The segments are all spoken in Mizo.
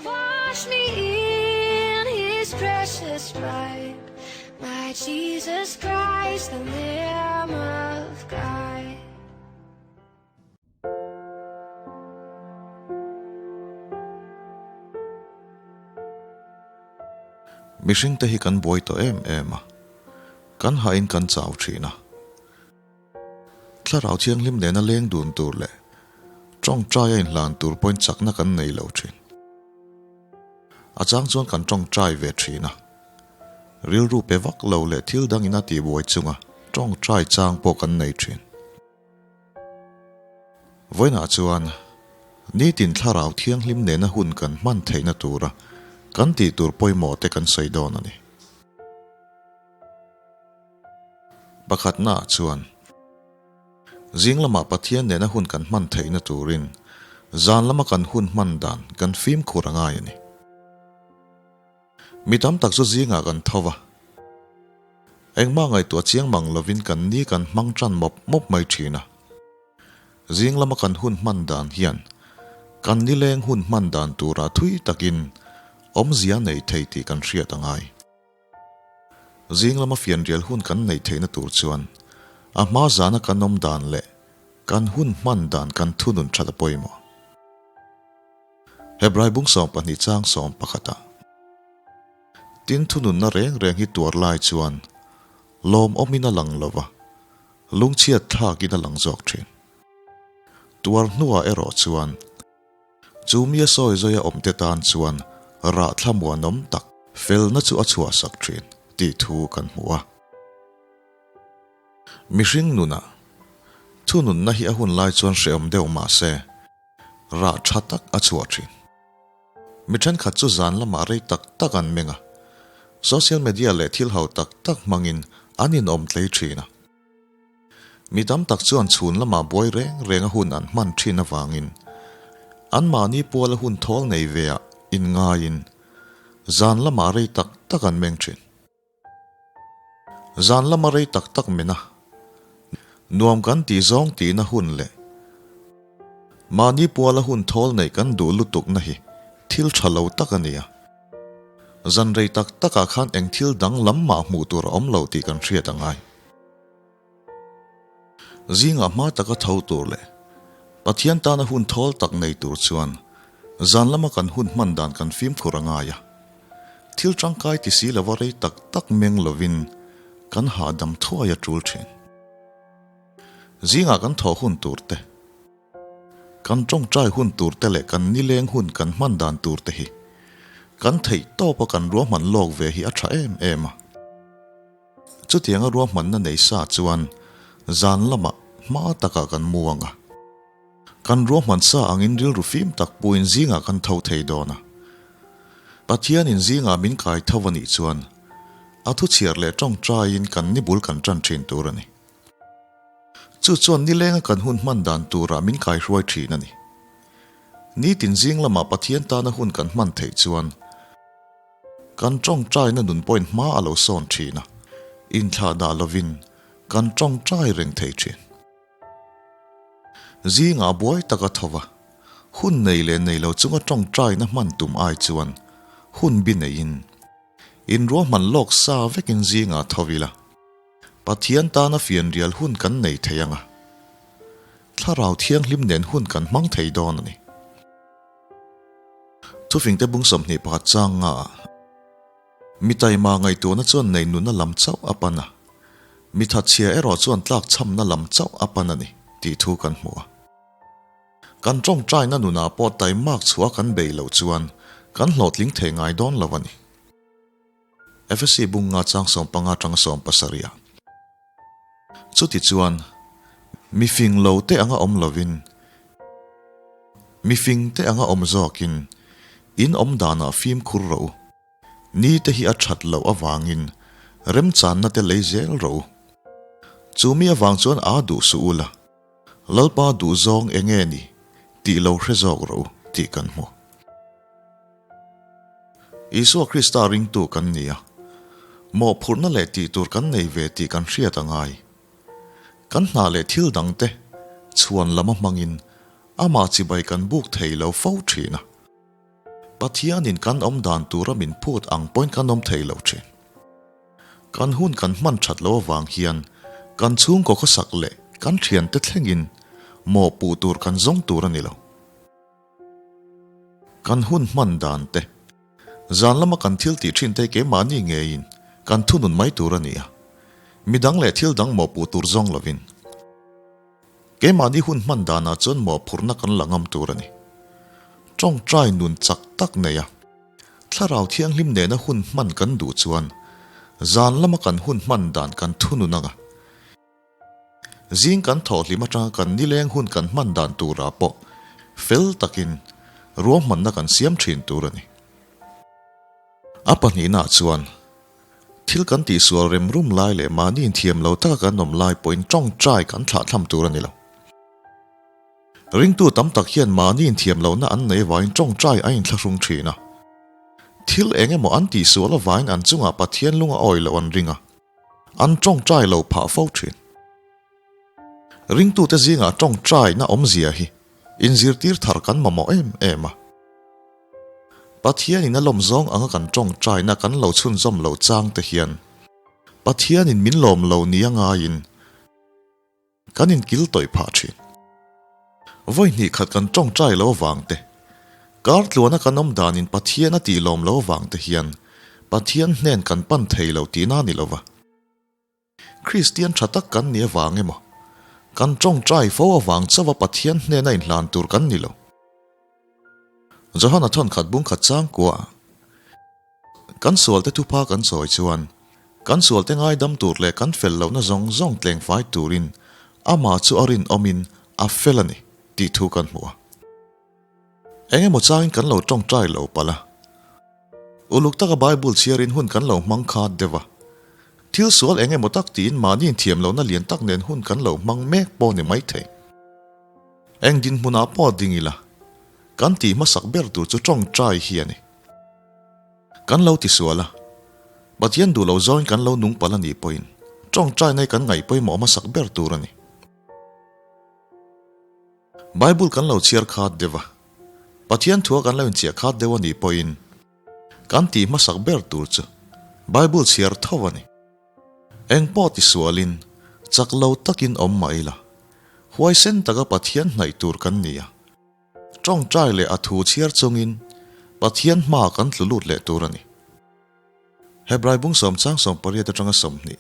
Wash me in his precious blood, my Jesus Christ, the Lamb of God. Mihringte hi kan buai tawh em em a, kan hahin kan chau thin a. Thlarau Thianghlim nena leng dun tur leh tawngtai a inhlan tur pawhin chakna kan nei lo thin. A chang chuan kan tawngtai ve thin a, rilru pe vak lo leh thil dangin a tihbuai chunga tawngtai chang pawh kan nei thin. Vawiinah chuan nitin Thlarau Thianghlim nena hun kan hman theihna tura kan tih tur pawimawh te kan sawi dawn a ni. Pakhatnaah chuan, zing lamah Pathian nena hun kan hman theihna turin zan lama kan hun hman dan kan fimkhur a ngai a ni. Mi tam tak chu zingah kan tho va, engmah ngaihtuah chiang mang lovin kan ni kan hmang tan mawp mawp mai thin a. Zing lama kan hun hman dan hian kan nileng hun hman dan turah thui takin awmzia nei thei tih kan hriat a ngai. Zing lama fianrial hun kan neih theihna tur chuan a hma zana kan awm dan leh kan hun hman dan kan thunun that a pawimawh. Hebrai bung 12 chang 11 ah tin thununna reng reng hi tuar lai chuan lawmawmin a lang lova, lungchhiat thlakin a lang zawk thin. Tuar hnuah erawh chuan Chu mi a sawi zawia awmte tan chuan rah thlamuanawm tak felna chu a chhuahsak thin tih thu kan hmu a. Mihring nunah thununna hi a hun lai chuan hrehawm deuh mah se rah tha tak a chhuah thin. Mi thenkhat chu zan lamah rei tak tak an meng a, social media leh thil ho tak tak hmangin an inawm tlei thin a. Mi tam tak chuan chhun lamah buai reng reng a hun an hman thin avangin anmahni puala hun thawl nei ve ah inngaiin zan lamah rei tak tak an meng thin. Zan lama rei tak tak men a, nuam kan tih zawng tihna hun leh mahni puala hun thawl neih kan duh lutukna hi thil tha lo tak a ni a. Zan rei tak takah khan eng thil dang lam mah hmuh tur a awm lo tih kan hriat a ngai. Zingah hma taka tho tur leh Pathian tana hun thawl tak nei tur chuan zan lama kan hun hman dan kan fimkhur a ngai a. Thil tangkai ti si lova rei tak tak meng lovin kan hahdam thuai a tul thin. Zingah kan thawh hun tur te, kan tawngtai hun tur te leh kan nileng hun kan hman dan tur te hi kan theih tawpa kan ruahman lawk ve hi a tha em em a. Chutianga ruahmanna nei sa chuan zan lamah hma takah kan mu ang a. Kan ruahman sa angin rilru fim tak puin zingah kan tho thei dawn a. Pathianin zingah min kai tho a nih chuan a thu chhiar leh tawngtaiin kan ni bul kan tan thin tur a ni. Chu chuan nilenga kan hun hman dan turah min kaihruai thin a ni. Nitin zing lamah Pathian tana hun kan hman theih chuan Kan tawngtaina nun pawhin hma a lo sawn thin a, inthlah dah lovin kan tawngtai reng thei thin. Zingah buai taka tho va, hun nei leh nei lo chunga tawngtaina hman tum ai chuan hun bi neiin, inruahman lawk sa vekin zingah tho ila, Pathian tana fianrial hun kan nei thei ang a, Thlarau Thianghlim nen hun kan hmang thei dawn a ni. Thufingte bung 21 chang nga ah mi taima ngaihtuahna chuan nei nunna lam chauh a pan a, mi thatchhia erawh chuan tlak chhamna lam chauh a pan a ni tih thu kan hmu a. Kan tawngtaina nunah pawh taimak chhuah kan bei loh chuan kan hlawhtling thei ngai dawn lo a ni. Efesi bung nga chang 15 atanga 70 ah. Chuti chuan, mi fing lo te anga awm lovin, mi fing te anga awm zawkin in awm danah fimkhur rawh u. Ni te hi a that loh avangin remchanna te lei zel rawh u. Chu mi avang chuan aa duh suh u la, Lalpa duh zawng enge ni tih lo hre zawk rawh u tih kan hmu. Isua Krista ringtu kan ni a, mawhphurhna leh tih tur kan nei ve tih kan hriat a ngai. Kan hna leh thil dangte chhuan lama hmangin amah chibai kan buk thei lo fo thin a. Pathianin kan awm dan tura min phut ang pawhin kan awm thei lo thin. Kan hun kan hman that loh avang hian kan chhungkaw khawsak leh kan thiante thlengin mawhpuh tur kan zawng tur a ni lo. Kan hun hman dan te, zan lama kan thil tih thin te keimahni ngeiin kan thunun mai tur a ni a, midang leh thil dang mawhpuh tur zawng lovin. Keimahni hun hman danah chuan mawhphurhna kan la ngam tur a ni. Tawngtai nun chak tak nei a, Thlarau Thianghlim nena hun hman kan duh chuan zan lama kan hun hman dan kan thunun ang a. Zing kan thawhhlim atanga kan nileng hun kan hman dan turah pawh fel takin ruahmanna kan siam thin tur a ni. A pahnihnaah chuan thil kan tihsual rem rum lai leh mahni inthiam lo taka kan awm lai pawhin tawngtai kan thlahthlam tur a ni lo. Ringtu tam tak hian mahni inthiam lohna an nei avangin tawngtai a inthlahrung thin a. Thil eng emaw an tihsual avangin an chungah Pathian lung a awi loh an ring a, an tawngtai lo phah fo thin. Ringtute zingah tawngtaina awmzia hi inzirtir thar kan mamawh em em a. Pathianin a lawm zawng anga kan tawngtaina kan lo chhunzawm lo chang te hian Pathianin min lawm lo nia ngaiin kan inkil tawih phah thin. Vawi hnih khat kan tawngtai lo avang te, kar tluana kan awm danin Pathian a tih lawm lo avang te hian Pathian hnen kan pan thei lo tihna a ni lo va. Kristian tha tak kan nih avang emaw, kan tawngtai fo avang chauha Pathian hnena inhlan tur kan ni lo. Johana thawnkhat bungkhat changkua kan sualte thupha kan sawi chuan kan sualte ngaidam tur leh kan fel lohna zawng zawng tlengfai turin amah chu a rinawmin a fel a ni tih thu kan hmu a. Eng emaw changin kan lo tawngtai lo palh a. Uluk taka Bible chhiarin hun kan lo hmang khat deuh a. Thil sual eng emaw tak tiin mahni inthiam lohna lian tak nen hun kan lo hmang mek pawh ni maithei. Eng dinhmunah pawh ding ila, kan tih hmasak ber tur chu tawngtai hi a ni. Kan lo tisual a, Pathian duh lo zawngin kan lo nung palh a nih pawhin tawngtai nai kan ngaih pawimawh hmasak ber tur a ni. Bible kan lo chhiar khat deuh a, Pathian thua kan lo inchiah khat deuh a nih pawhin kan tih hmasak ber tur chu Bible chhiar tho a ni. Eng pawh tisualin chak lo takin awm mah ila, huaisen taka Pathian hnaih tur kan ni a, tawngtai leh a thu chhiar chungin Pathian hma kan tlu lut leh tur a ni. Hebrai bung sawmchang 18 atanga 20.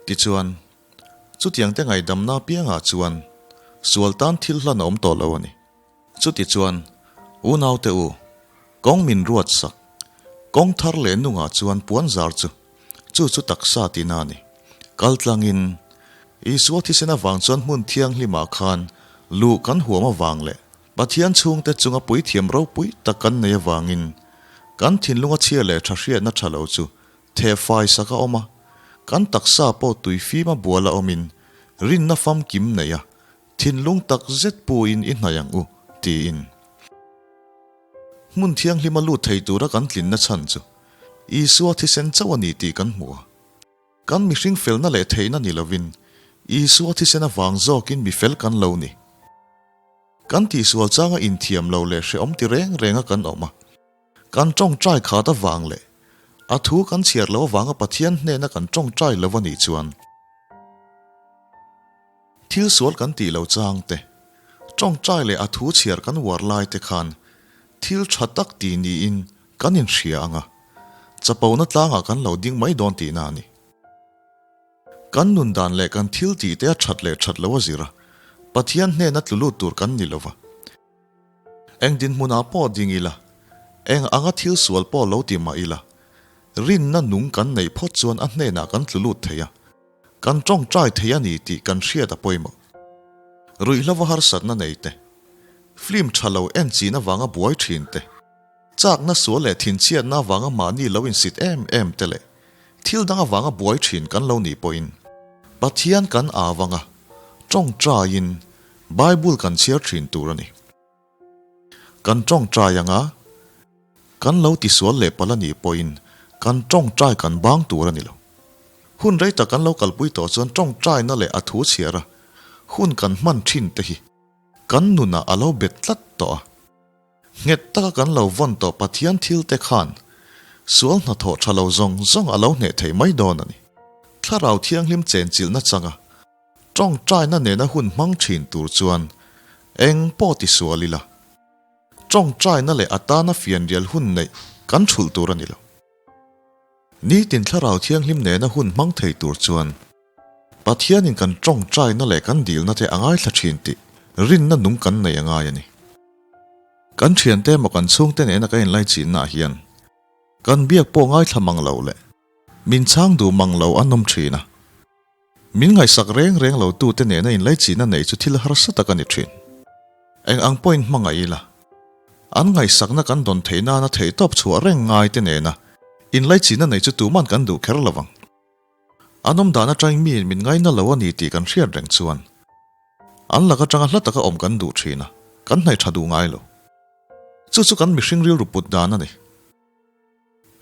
Tichuan, chutiang te ngaihdamna apiangah chuan sual tan thil hlan a awm tawh lo a ni. Chutichuan, unaute u, kawng min ruat sak, kawng thar leh nungah chuan puan zar chu, chu chu taksa tihna a ni. Kal tlangin, Isua thisen avang chuan hmun thianghlimah khan luh kan huam avang leh Pathian chhungte chunga puithiam ropui tak kan nei avangin kan thinlunga chhia leh tha hriatna tha lo chu Thehfai sak a awm a, kan taksa pawh tui fim a bual a awmin rinna famkim nei a, thinlung tak zet puin i hnaih ang u, tiin. Hmun thianghlima lut thei tura kan tlinna chhan chu Isua thisen chauh a ni tih kan hmu a. Kan mihring felna leh theihna ni lovin Isua thisen avang zawkin mi fel kan lo ni. Kan tihsual changa inthiam lo leh hrehawm ti reng renga kan awm a. Kan tawngtai khat avang leh a thu kan chhiar lo avanga Pathian hnena kan tawngtai lo a nih chuan thil sual kan tih lo chang te, tawngtai leh a thu chhiar kan uar lai te khan thil tha tak ti niin kan inhria ang a, chapona tlangah kan lo ding mai dawn tihna a ni. Kan nun dan leh kan thil tih te a that leh that lo a zir a, Pathian hnena tlu lut tur kan ni lova. Eng dinhmunah pawh ding ila, eng anga thil sual pawh lo ti mah ila, rinna nung kan neih phawt chuan a hnenah kan tlu lut thei a, kan tawngtai thei a ni tih kan hriat a pawimawh. Ruihhlova harsatna nei te, film tha lo en chin avanga buai thin te, chakna sual leh thinchhiatna avanga mahni lo insit em em te leh thil dang avanga buai thin kan lo nih pawhin Pathian kan avanga tawngtaiin Bible kan chhiar thin tur a ni. Kan tawngtai anga kan lo tisual leh palh a nih pawhin kan tawngtai kan bang tur a ni lo. Hun rei tak kan lo kalpui tawh chuan tawngtaina leh a thu chhiar a hun kan hman thin te hi kan nunah a lo bet tlat tawh a. Nghet taka kan lo vawn tawh Pathian thil te khan sual hnathawh tha lo zawng zawng a lo hneh thei mai dawn a ni. Thlarau Thianghlim chenchilhna changa tawngtaina nena hun hmang thin tur chuan eng pawh ti sual ila, tawngtaina leh atana fianrial hun neih kan thulh tur a ni lo. Nitin Thlarau Thianghlim nena hun hmang thei tur chuan Pathianin kan tawngtaina leh kan dilna te a ngaithla thin tih rinna nung kan nei a ngai a ni. Kan thiante emaw kan chhungte nena kan inlaichinnaah hian kan biak pawh ngaithla mang lo leh min chhang duh mang lo an awm thin a. Min ngaihsak reng reng lo tute nena inlaichinna nei chu thil harsa tak a ni thin. Eng ang pawhin hmangaih ila, an ngaihsakna kan dawn theih nana theihtawp chhuah reng ngai te nena inlaichinna nei chu tuman kan duh kher lo vang. An awm dan atangin miin min ngaina lo a ni tih kan hriat reng chuan an lak atanga hla taka awm kan duh thin a, kan hnaih tha duh ngai lo. Chu chu kan mihring rilru put dan a ni.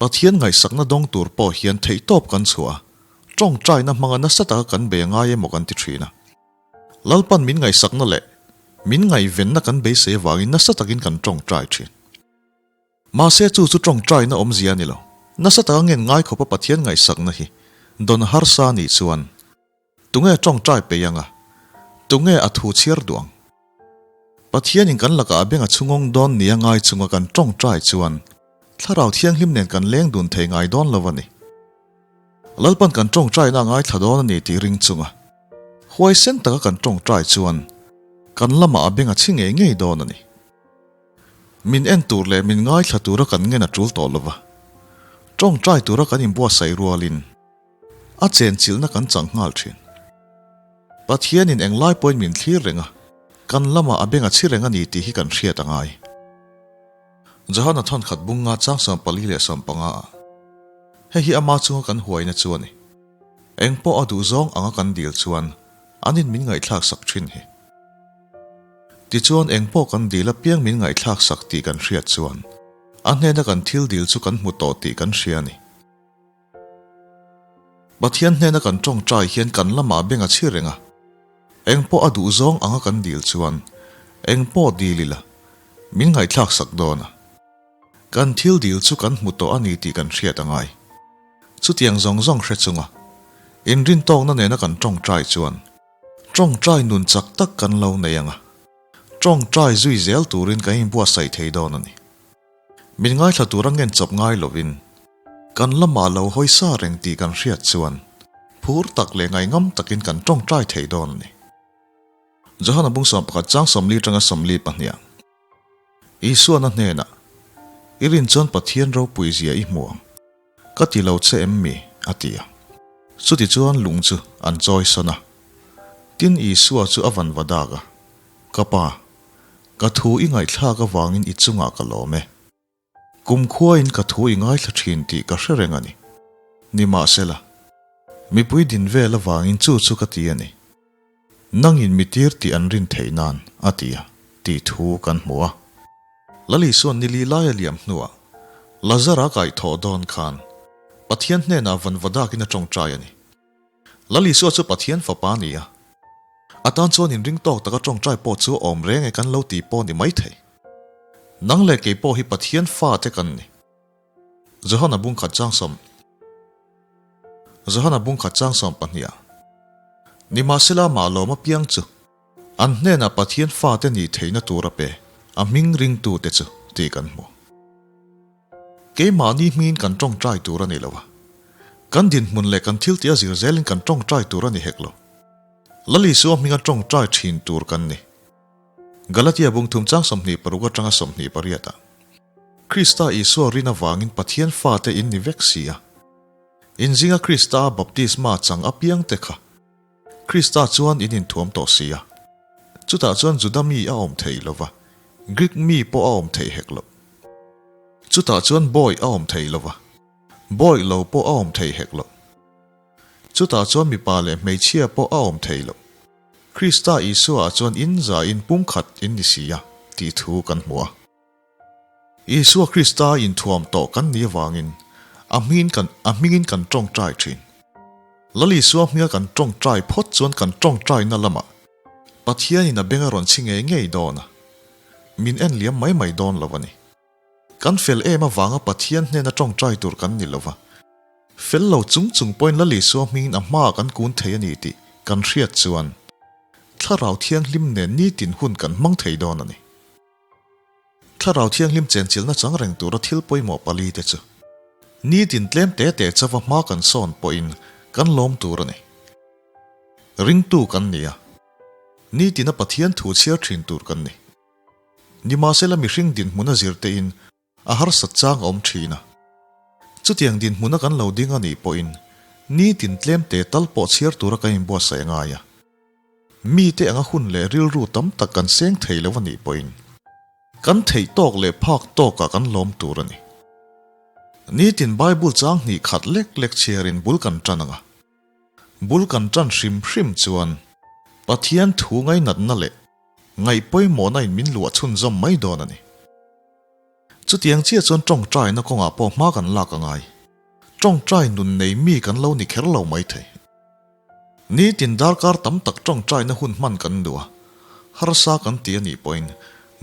Pathian ngaihsakna dawng tur pawh hian theihtawp kan chhuah a, tawngtaina hmanga nasa taka kan bei ngai emaw kan ti thin a. Lalpan min ngaihsakna leh min ngaihvenna kan beisei avangin nasa takin kan tawngtai thin. Mahse chu chu tawngtaina awmzia a ni lo. Nasa taka ngen ngai khawpa Pathian ngaihsakna hi dawn harsa nih chuan Tunge tawngtai peih anga? Tunge a thu chhiar duh ang? Pathianin kan lakah a beng a chhungawng dawn nia ngai chunga kan tawngtai chuan Thlarau Thianghlim nen kan leng dun thei ngai dawn lo a ni. Lalpan kan tawngtaina a ngaithla dawn a ni tih ring chunga huaisen taka kan tawngtai chuan kan lamah a beng a chhi ngei ngei dawn a ni. Min en tur leh min ngaithla tura kan ngen a tul tawh lova, tawngtai tura kan inbuatsaih rualin, A chenchilhna kan chang nghal thin. Pathianin englai pawhin min thlir reng a, kan lamah a beng a chhi reng a ni tih hi kan hriat a ngai. Johana thankhat bunga chang 44 ah, Hei hi ama chunga kan huaina chu a ni. Eng pawh a duh zawng anga kan dil chuan anin min ngaihthlak sak thin hi. Tichuan eng pawh kan dil apiang min ngaihthlak sak tih kan hriat chuan a hnena kan thil dil chu kan hmu tawh tih kan hria a ni. Pathian hnena kan tawngtai hian kan lamah beng a chhi reng a, eng pawh a duh zawng anga kan dil chuan eng pawh dil ila min ngaihthlak sak dawn a. Kan thil dil chu kan hmu tawh a ni tih kan hriat a ngai. Chutiang zawng zawng hre chunga inrintawkna nena kan tawngtai chuan tawngtai nun chak tak kan lo nei ang a, tawngtai zui zel turin kan inbuatsaih thei dawn a ni. Min ngaithla tura ngen chawp ngai lovin kan lamah lo hawi sa reng tih kan hriat chuan phur tak leh ngaihngam takin kan tawngtai thei dawn a ni. Johana bung 11 chang 40 atanga 42 ah Isuana hnenah, I rin chuan Pathian ropui zia i hmu ang, ka ti lo che em mi? a ti a. Chuti chuan lung chu an chawi sawn a. Tin Isua chu a van va dak a, Ka pa, Ka thu i ngaihthlak avangin i chungah ka lawm e. Kumkhuain ka thu i ngaithla thin tih ka hre reng a ni. Nimahsela, mipui din vel avangin chu chu ka ti a ni. Nangin mi tir tih an rin theih nan, a ti a, tih thu kan hmu a. Lal Isuan nili laia liam hnuah Lazara kaihthawh dawn khan Pathian hnenah vanvadakin a tawngtai a ni. Lal Isua chu Pathian fapa a ni a, a tan chuan inring tawk taka tawngtai pawh chu awm reng e kan lo ti pawh ni maithei. Nang leh kei pawh hi Pathian fate kan ni. Johana bungkhat chang sawm Johana bungkhat chang 12 ah, Nimahsela mah lawm apiang chu an hnenah Pathian fate nih theihna tur a pe, a hming ringtute chu tih kan hmu. Keimahni hmingin kan tawngtai tur a ni lo a, kan dinhmun leh kan thiltih a zir zelin kan tawngtai tur a ni hek lo. Lal Isua hminga tawngtai thin tur kan ni. Galatia bung thum chang 26 atanga 28 ah, Krista Isua rin avangin Pathian fate in ni vek si a, in zinga Krista a baptisma chang apiang te kha Krista chuan in inthuam tawh si a, chutah chuan Juda mi a awm thei lo va, Grik mi pawh a awm thei hek lo. Chutah chuan bawi a awm thei lo va, bawi lo pawh a awm thei hek lo. Chutah chuan mipa leh hmeichhia pawh a awm thei lo. Krista Isuaah chuan in za in pumkhat in ni si a, tih thu kan hmu a. Isua Krista inthuam tawh kan nih avangin a hmingin kan a hmingin kan tawngtai thin. Lal Isua hminga kan tawngtai phawt chuan kan tawngtaina lamah Pathianin a beng a rawn chhi ngei ngei dawn a. min en liam mai mai dawn lo a ni. Kan fel em avanga Pathian hnena tawngtai tur kan ni lova, fel lo chung chung pawhin Lal Isua hmingin a hmaah kan kun thei a ni tih kan hriat chuan Thlarau Thianghlim nen nitin hun kan hmang thei dawn a ni. Thlarau Thianghlim chenchilhna chang reng tura thil pawimawh pali te chu nitin tlem te te chauva hma kan sawn pawhin kan lawm tur a ni. Ringtu kan ni a, nitina Pathian thu chhiar thin tur kan ni. Nimahsela mihring dinhmuna zirtein a harsat chang a awm thin a. Chutiang dinhmuna kan lo ding a nih pawhin nitin tlemte tal pawh chhiar tura kan inbuatsaih a ngai a. Mite anga hun leh rilru tam tak kan seng thei lo a nih pawhin kan theih tawk leh phak tawkah kan lawm tur a ni. Nitin Bible chang hnih khat lek lek chhiarin bul kan tan ang a. Bul kan tan hrim hrim chuan Pathian thu ngainatna leh Ngaih pawimawhna in min luah chhunzawm mai dawn a ni. Chutiang chiah chuan tawngtaina kawngah pawh hma kan lak a ngai. Tawngtai nun nei mi kan lo ni kher lo mai thei. Nitin darkar tam tak tawngtaina hun hman kan duh a, harsa kan ti a nih pawhin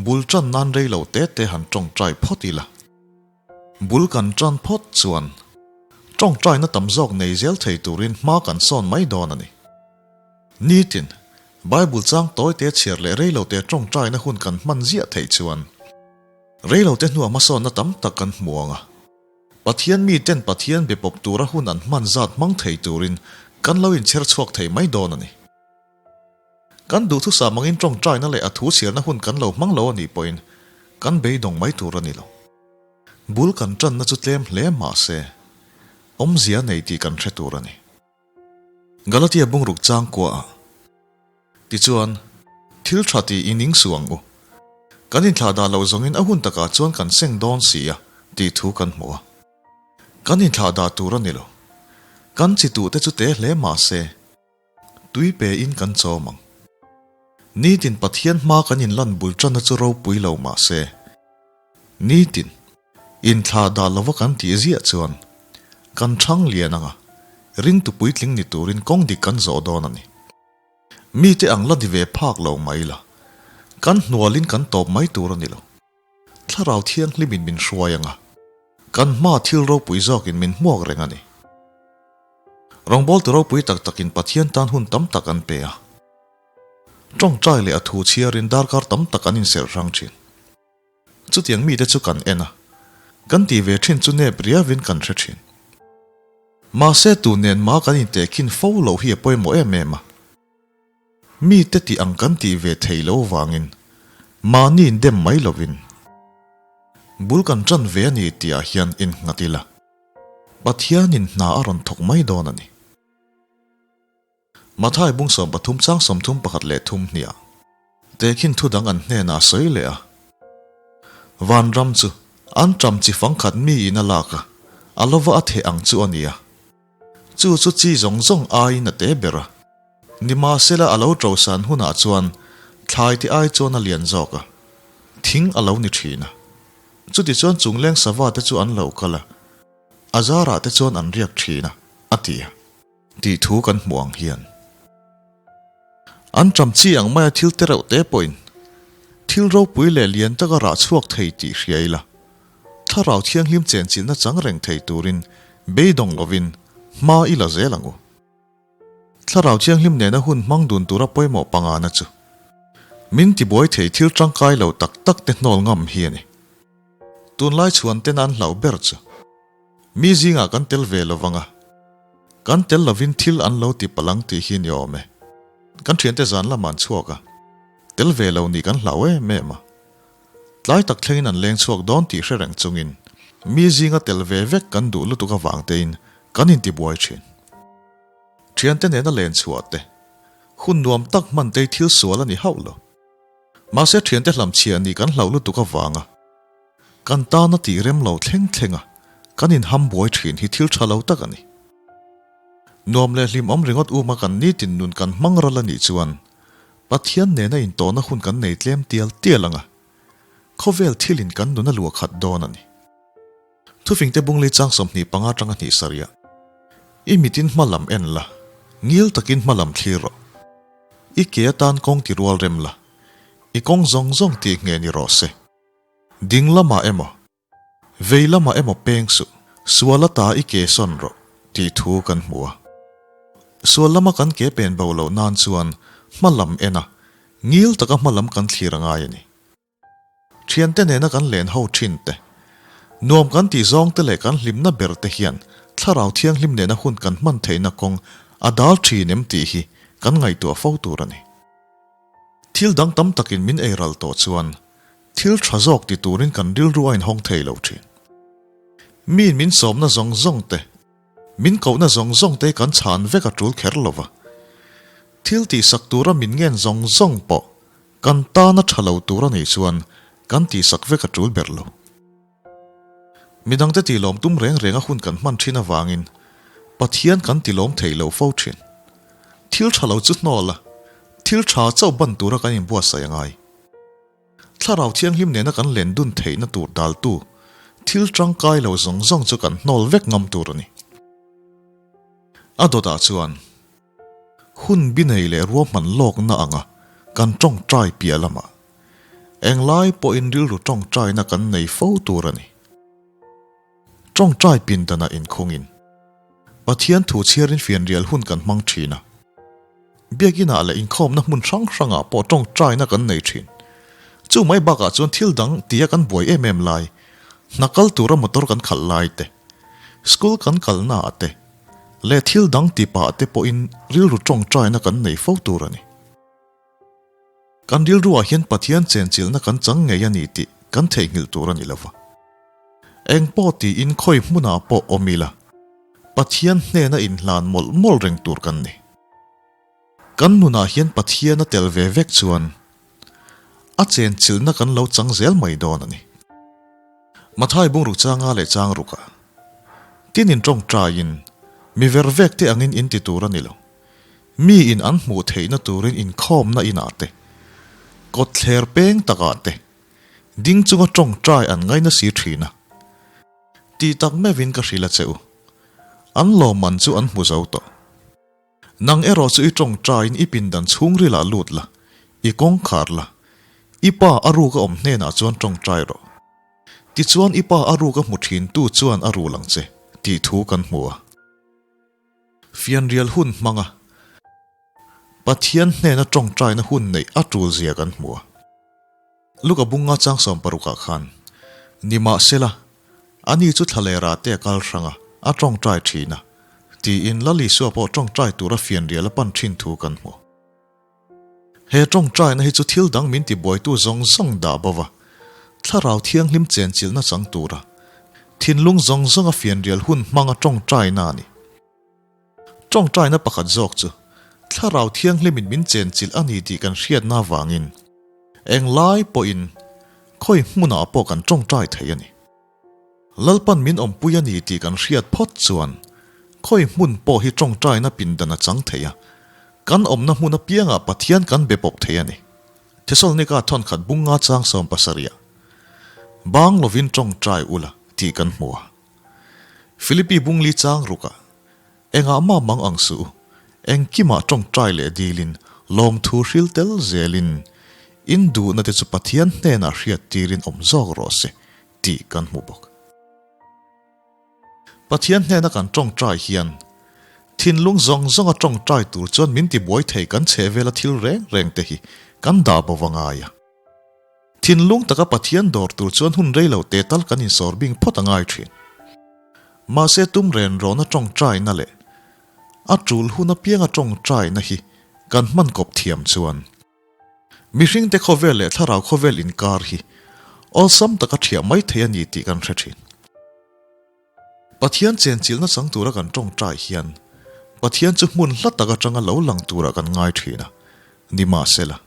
bul tan nan rei lo te te han tawngtai phawt ila. Bul kan tan phawt chuan tawngtaina tam zawk nei zel thei turin hma kan sawn mai dawn a ni. Nitin, Bible chang tawite chhiar leh reilote tawngtaina hun kan hman ziah theih chuan reilote hnuah hmasawnna tam tak kan hmu ang a. Pathian miten Pathian be pawp tura hun an hman zat hmang thei turin kan lo inchher chhuak thei mai dawn a ni. Kan duhthusam angin tawngtaina leh a thu chhiarna hun kan lo hmang lo a nih pawhin kan beidawng mai tur a ni lo. Bul kan tanna chu tlem hle mah se, awmzia nei tih kan hre tur a ni. Galatia bungruk chang kua ah. Tichuan, thil tha ti i ning suh ang u. Kan inthlah dah loh zawngin a hun takah chuan kan seng dawn si a, tih thu kan hmu a. Kan inthlah dah tur a ni lo. Kan chi tuh te chu te hle mah se, tui pe in kan chawm ang. Nitin Pathian hma kan inlan bul tanna chu ropui lo mah se, Nitin, inthlah dah lova kan tih ziah chuan kan thang lian anga ringtu puitling ni turin kawng dik kan zawh dawn a ni. Mite ang la ni ve phak lo mai la, kan hnualin kan tawp mai tur a ni lo. Thlarau Thianghlimin min hruai anga kan hma thil ropui zawkin min hmuak reng a ni. Rawngbawltu ropui tak takin Pathian tan hun tam tak an pe a. Tawngtai leh a thu chhiarin darkar tam tak an inserh hrang thin. Chutiang mite chu kan en a, kan tih ve thin chu nep riavin kan hre thin. Mahse tu nen mah kan intehkhin fo loh hi a pawimawh em em a. Mite tih ang kan tih ve thei lo vangin mahni indem mai lovin bul kan tan ve a ni tihah hian innghat ila, Pathianin hna a rawn thawk mai dawn a ni. Mathai bung 13 chang 31 leh thum hniah tehkhin thu dang an hnenah a sawi leh a. Vanram chu an ṭam chi fangkhat mi in a lak a, a lova a theh ang chu a ni a. Chu chu chi zawng zawng aiin a te ber a. Nimahsela a lo ṭosan hunah chuan thlai te ai chuan a lian zawk a, thing a lo ni ṭhin a. Chutichuan chungleng sava te chu an lo kal a, a zarah te chuan an riak ṭhin a, a ti a. Tih thu kan hmuh ang hian an ṭam chi ang maia thil te reuh te pawhin thil ropui leh lian taka rah chhuak thei tih hria ila, Thlarau Thianghlim chenchilhna chang reng thei turin beidawng lovin hma i la zel ang u. Thlarau Thianghlim nena hun hmang dun tura pawimawh pangana chu min tibuai thei thil tangkai lo tak tak te hnawl ngam hi a ni. Tunlai chhuan tena an hlauh ber chu. Mi zingah kan tel ve lo vang a, kan tel lovin thil an lo ti palh ang tih hi ni awm e. Kan thiante zan lamah an chhuak a, tel ve lo nih kan hlau em em a. Tlai tak thlengin an leng chhuak dawn tih hre reng chungin mi zinga tel ve vek kan duh lutuk avang tein kan intibuai thin. Thiante nena len chhuah te, hun nuam tak hman te hi thil sual a ni hauh lo. Mahse thiante hlamchhiah nih kan hlauh lutuk avanga kan tana tih rem lo thleng thlenga kan inham buai thin hi thil tha lo tak a ni. Nuam leh hlimawm ringawt uma kan nitin nun kan hmang ral a nih chuan Pathian nena intawhna hun kan nei tlem tial tial ang a, khawvel thilin kan nun a luah khat dawn a ni. Thufingte bungli chang 25 atanga hnih sarih ah, I mitin hma lam en la, ngil takin hma lam thlir rawh. I ke atan kawng ti rual rem la. I kawng zawng zawng tih nge ni rawh se. Ding lamah emaw, vei lamah emaw peng suh, sual ata i ke sawn rawh tih thu kan hmu a. Sual lama kan ke pen bo loh nan chuan hma lam en a, ngil taka hma lam kan thlir a ngai a ni. Thiante nena kan len ho thin te, nuam kan tih zawng te leh kan hlimna ber te hian Thlarau Thianghlim nena hun kan hman theihna kawng a dal thin em tih hi kan ngaihtuah fo tur a ni. Thil dang tam takin min ei ral tawh chuan thil tha zawk ti turin kan rilru a inhawng thei lo thin. Miin min sawmna zawng zawng te, min kohna zawng zawng te kan chhan vek a tul kher lo va. Thil tihsak tura min ngen zawng zawng pawh Kan tana tha lo tur a nih chuan kan tihsak vek a tul ber lo. Midangte tilawm tum reng reng a hun kan hman thin avangin Pathian kan tilawm thei lo fo thin. Thil tha lo chu hnawl a, thil tha chauh ban tura kan inbuatsaih a ngai. Thlarau Thianghlim nena kan len dun theihna tur daltu thil tangkai lo zawng zawng chu kan hnawl vek ngam tur a ni. A dawtah chuan. Hun bi nei leh ruahman lawkna anga kan tawngtai piah lamah englai pawhin rilru tawngtaina kan nei fo tur a ni. Tawngtai pindanah inkhungin Pathian thu chhiarin fianrial hun kan hmang thin a. Biakinah leh inkhawmna hmun hrang hrangah pawh tawngtaina kan nei thin. Chu mai bakah chuan thil dang tia kan buai em em lai, hna kal tura motor kan khalh lai te, school kan kalnaah te, Leh thil dang ti pah te pawhin rilru tawngtaina kan nei fo tur a ni. Kan rilruah hian Pathian chenchilhna kan chang ngei a ni tih kan theihnghilh tur a ni lova. Eng pawh tiin khawi hmunah pawh awm ila, Pathian hnena inhlan mawlh mawlh reng tur kan ni. Kan nunah hian Pathian a tel ve vek chuan a chenchilhna kan lo chang zel mai dawn a ni. Mathai bungruk changa leh chang rukah tin in tawngtaiin mi ver vek te angin in ti tur a ni lo. Mi in an hmuh theihna turin inkhawmna inah te, kawtthler peng takah te ding chunga tawngtai an ngaina si thin a. Tih tak meuhin ka hrilh a che u. An lawmman chu an hmu zo tawh. Nang erawh chu i tawngtaiin i pindan chhungrilah lut la, i kawngkhar la, i pa a ruk a awm hnenah chuan tawngtai rawh. Tichuan i pa a ruk a hmu thintu chuan a rul ang che, tih thu kan hmu a. Fianrial hun hmanga Pathian hnena tawngtaina hun neih a tulzia kan hmu a. Luka bunga chang sawmparukah khan, Nimahsela, ani chu thlalera te a kal hrang a, a tawngtai thin a, tiin Lal Isua pawh tawngtai tura fianrial a pan thin thu kan hmu. He tawngtaina hi chu thil dang min tibuaitu zawng zawng dah bo va, Thlarau Thianghlim chenchilhna chang tura thinlung zawng zawnga fianrial hun hmanga tawngtaina a ni. Tawngtaina pakhat zawk chu Thlarau Thianghlimin min chenchilh a ni tih kan hriatna avangin englai pawhin khawi hmunah pawh kan tawngtai thei a ni. Lalpan min awmpui a ni tih kan hriat phawt chuan khawi hmun pawh hi tawngtaina pindan a chang thei a, kan awmna hmun apiangah Pathian kan be pawp thei a ni. Thesalonika thawnkhat bunga chang 70 ah bang lovin tawngtai ula tih kan hmu a. Philippi bungli chang rukah, Engah mah mang ang suh u, engkimah tawngtai leh dilin, lawmthu hril tel zelin, in duhna te chu Pathian hnenah hriat tirin awm zawk rawh se, tih kan hmu bawk. Pathian hnena kan tawngtai hian, thinlung zawng zawnga tawngtai tur chuan min tibuai thei kan chhehvela thil reng reng te hi kan dah bo va ngai a. Thinlung taka Pathian dawr tur chuan hun rei lo te tal kan insawr bing phawt a ngai thin. Mahse tum ren rawhna tawngtaina leh a tul hun apianga tawngtaina hi kan hman kawp thiam chuan mihringte khawvel leh thlarau khawvel inkar hi awlsam taka thiah mai thei a ni tih kan hre thin. Pathian chenchilhna chang tura kan tawngtai hian Pathian chu hmun hla tak atanga lo lang turah kan ngai thin a, nimahsela,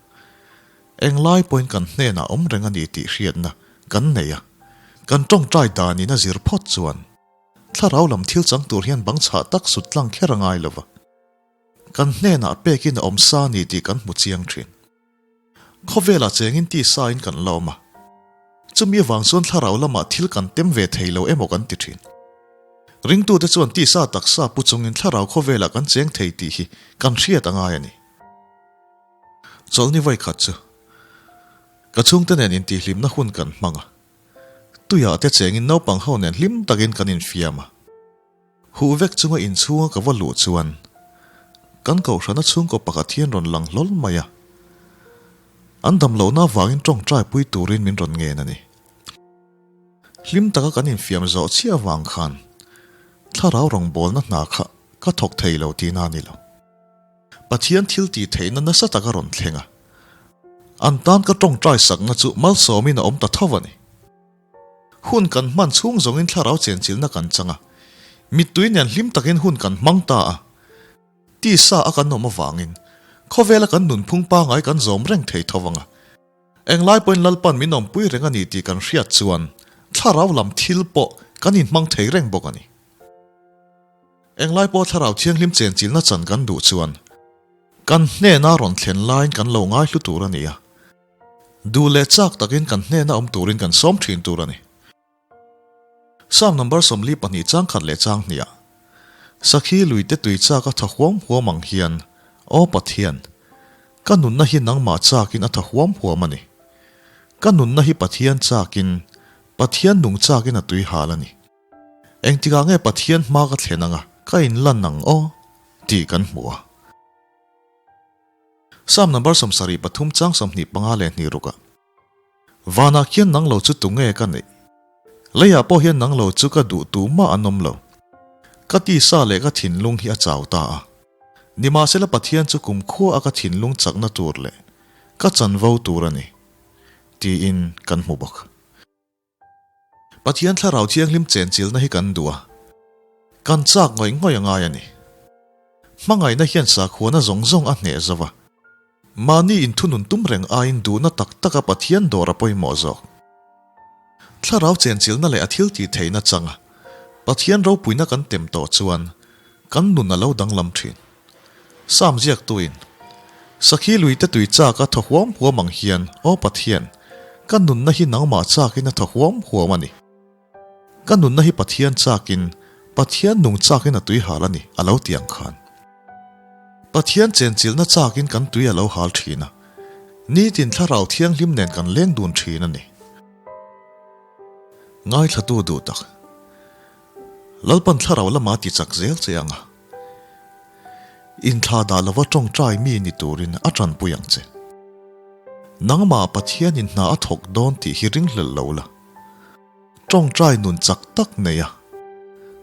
englai pawhin kan hnenah awm reng a ni tih hriatna kan nei a, kan tawngtai danin a zir phawt chuan thlarau lam thil chang tur hian bang chhah tak sut tlang kher a ngai lova, kan hnenah pekin a awm sa a ni tih kan hmu chiang thin. Khawvelah chengin tisa in kan la awm a, chumi avang chuan thlarau lamah thil kan tem ve thei lo emaw kan ti thin. Ringtute chuan tisa taksa pu chungin thlarau khawvelah kan cheng thei tih hi kan hriat a ngai a ni. Chawlhni vawi khat chu. Ka chhungte nen intihhlimna hun kan hmang a, tuiah te chengin naupang ho nen hlim takin kan infiam a. Huh vek chunga inchhunga ka va luh chuan kan kohhrana chhungkaw pakhat hian rawn lang hlawl mai a, an damlohna avangin tawngtai pui turin min rawn ngen a ni. Hlim taka kan infiam zawh chiah avang khan thlarau rawngbawlna hna kha ka thawk thei lo tihna a ni lo. Pathian thil tih theihna nasa tak a rawn thleng a, an tan ka tawngtai sakna chu malsawmin a awm ta tho a ni. Hun kan hman chhung zawngin thlarau chenchilhna kan chang a, mittui nen hlim takin hun kan hmang ta a. Tisa a kan awm avangin khawvela kan nunphung pangai kan zawm reng thei tho vang a. Englai pawhin Lalpan min awmpui reng a ni tih kan hriat chuan thlarau lam thil pawh kan inhmang thei reng bawk a ni. Englai pawh thlarau thianghlim chenchilhna chan kan duh chuan kan hnena rawn thlen laiin kan lo ngaihlu tur a ni a. Duh leh chak takin kan hnena awm turin kan sawm thin tur a ni. Psalm number 42 chang khat leh chang hniah, Sakhi luite tui chak a tha huam huam ang hian, Aw Pathian, ka nunna hi nangmah chakin a tha huam huam a ni. Ka nunna hi Pathian chakin, Pathian nung chakin a tui hal a ni. Engtikah nge Pathian hma ka thlen anga ka inlan ang aw? tih kan hmu a. Psalm number 73 chang 25 leh hnih rukah, Vanah khian nang lo chu tunge ka neih? Leiah pawh hian nang lo chu ka duh tu mah an awm lo. Ka tisa leh ka thinlung hi a chau ta a. Nimahsela Pathian chu kumkhua a ka thinlung chakna tur leh ka chanvo tur a ni, tiin kan hmu bawk. Pathian Thlarau Thianghlim chenchilhna hi kan duh a, kan chak ngawih ngawih a ngai a ni. Hmangaihna hian sakhuana zawng zawng a hneh zo va, mahni inthunun tum reng aiin duhna tak taka Pathian dawr a pawimawh zawk. Thlarau chenchilhna leh a thil tih theihna changa Pathian ropuina kan tem tawh chuan kan nun a lo danglam thin. Sam ziaktuin, Sakhi luite tui chak a thaw huam huam ang hian, Aw Pathian, ka nunna hi nangmah chakin a thaw huam huam a ni. Ka nunna hi Pathian chakin, Pathian nung chakin a tui hal a ni, a lo ti ang khan. Pathian chenchilhna chakin kan tui a lo hal thin a, nitin thlarau thianghlim nen kan leng dun thin a ni. Ngaithlatu duh tak, Lalpan thlarau lama ti chak zel che ang a. Inthla dah lova tawngtai mi ni turin a tanpui ang che. Nangmah Pathianin hna a thawk dawn tih hi ringhlelh lo la. Tawngtai nun chak tak nei a,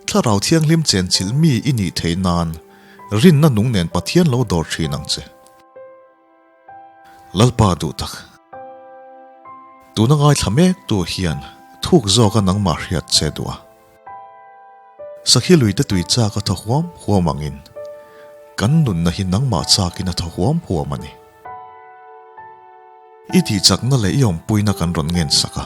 Thlarau Thianghlim chenchilh mi i nih theih nan rinna nung nen Pathian lo dawr thin ang che. Lalpa duh tak. Tuna ngaithla mek tu hian thuk zawka nangmah hriat che duh a. Sakhi luite tui chak a thaw huam huam angin kan nunna hi nangmah chakin a thaw huam huam a ni. I tihchakna leh i awmpuina kan rawn ngen sak a.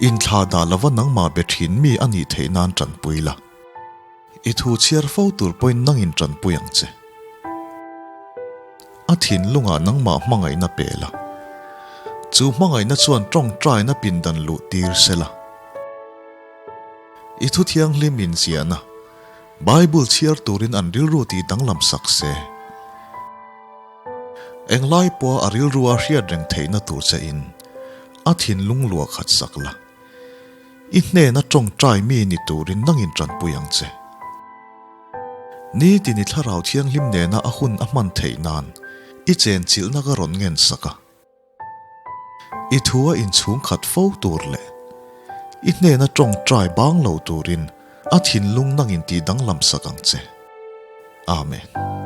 Inthla dah lova nangmah be thin mi a nih theih nan tanpui la. I thu chhiar fo tur pawhin nangin tanpui ang che. A thinlungah nangmah hmangaihna pe la. Chu hmangaihna chuan tawngtaina pindan luh tir se la. I thu thianghlim inziahna, Bible chhiar turin an rilru tih danglam sak se. Englai pawha a rilrua hriat reng theihna tur che in a thinlung luah khat sak la. I hnena tawngtai mi ni turin nangin tanpui ang che. Nitin i thlarau thianghlim nena a hun a hman theih nan i chenchilhna ka rawn ngen sak a. I thu a inchhung khat fo tur leh i hnena tawngtai bang lo turin a thinlung nangin tih danglam sak ang che. Amen.